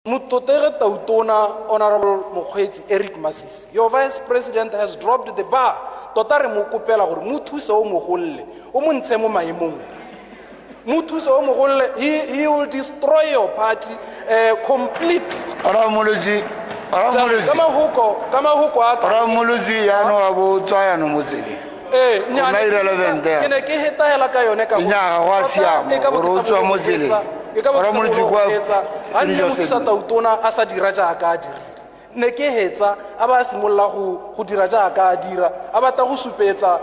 Motlotlegi Tautona Honorable Mokgweetsi Eric Masisi, your vice president has dropped the bar. Tota re mo kopela gore mo thuse o mo golle, o mo ntshe mo maemong. Mo thuse o mo golle, he will destroy your party completely. Honorable Molotsi, Honorable Molotsi. Ka mahoko, ka mahoko a ka. Honorable Molotsi yaanong a bo tswa yaanong mo tseleng. Ee, O nna irrelevant ke ne ke hetahela ka yone ka gore Nnyaa, ga go a tota siama, e ka bo gore ke o sa tswa bone mo go tseleng. hetsa, e ka bo ke Ora sa Molotsi, bone go kwa hetsa. Ga nne finish your mothusa statement. Tautona a sa dira jaaka a dirile. Ne ke hetsa, a ba a simolola go dira jaaka a dira, a batla go supetsa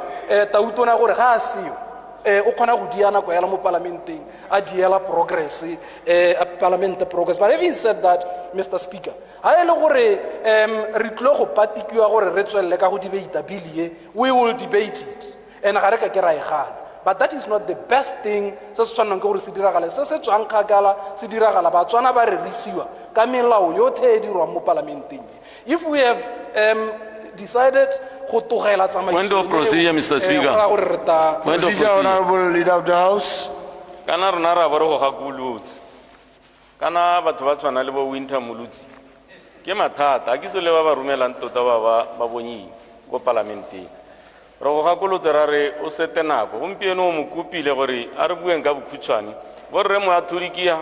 Tautona gore ga a seo, o kgona go dia nako hela mo palamenteng, a diela progress, palamente progress. But having said that, Mr. Speaker, ha e le gore re tlile go patikiwa gore re tswelele ka go debate bill e, we will debate it. And ga re ka ke ra e gana. But that is not the best thing se se tshwanang ke gore se diragale. Se se tswang kgakala se diragala, Batswana ba rerisiwa ka melao yotlhe e dirwang mo palamenteng e. If we have decided go tlogela tsamaiso Point of eo, procedure, Mr. Speaker. go raya gore re ta Point of Procedure, procedure. Honorable Leader of the House. Kana rona ra bo re go gakolotse. Kana batho ba tshwana le bo Winter Molotsi. Ke mathata, a ke itse le ba ba romelang tota ba ba ba bonyeng ko palamenteng. Re go gakolotse ra re o sete nako. Gompieno o mo kopile gore a re bueng ka bokhutshwane. Bo rre moathodi ke ya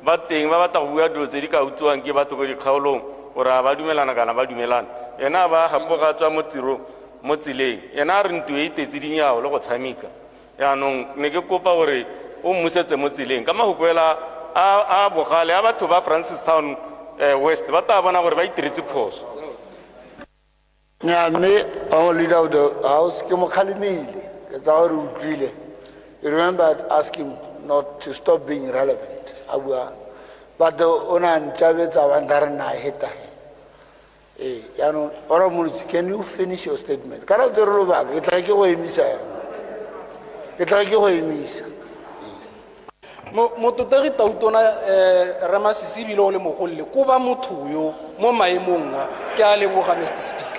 ba teng ba batla go bua dilo tse di ka utlwiwang ke batho ko dikgaolong gore a ba dumelana kana ba dumelana. Ena a ba gapoga a tswa mo tirong mo tseleng. Ena a re ntlo e itetse dinyawo le go tshameka. Jaanong ne ke kopa gore o mmusetse mo tseleng ka mahoko ela a bogale a batho ba Francistown West ba tla bona gore ba itiretse phoso. Nnyaa, mme our Leader of the House ke mo kgalemile, ke tsaya gore o utlwile. You remember I asked him not to stop being relevant, a bua, but o ne a ntšabetsa ba nka re na heta. Ee, jaanong Honorable Molotsi, can you finish your statement? Kana o tsere lobaka, ke tla ke go emisa jaanong. Ke tla ke go emisa. Motlotlegi Tautona, Rre Masisi ebile o le mogolle, koba motho yo mo maemong a. Ke a leboga, Mr. Speaker.